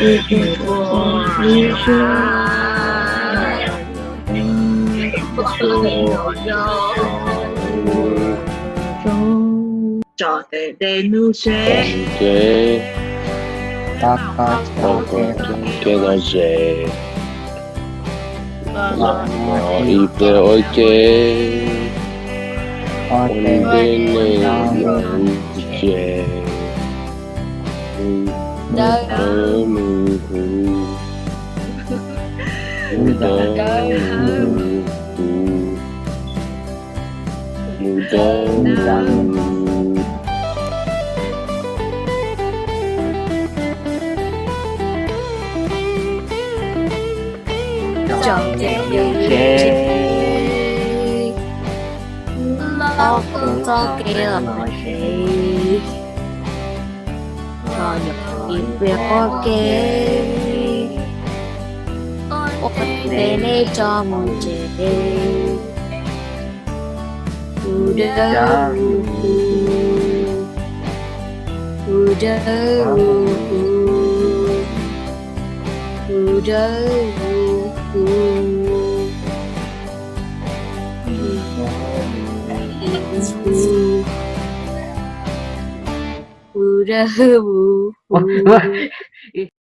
Tso tes dej nug seb. Tau koj cov kev lom zem. Ib pliag ua ke, ua ntej nej los mus tsev. Mus dawb mus huv, mus dawb mus huv, mus dawb mus huv. Tso tes dej nug seb. Tau koj txoj kev lom zem. Los yog ib pliag ua ke, ua ntej nej tso mus tsev. Mus dawb mus huv, mus dawb mus huv, mus dawb mus huv, mus dawb mus huv.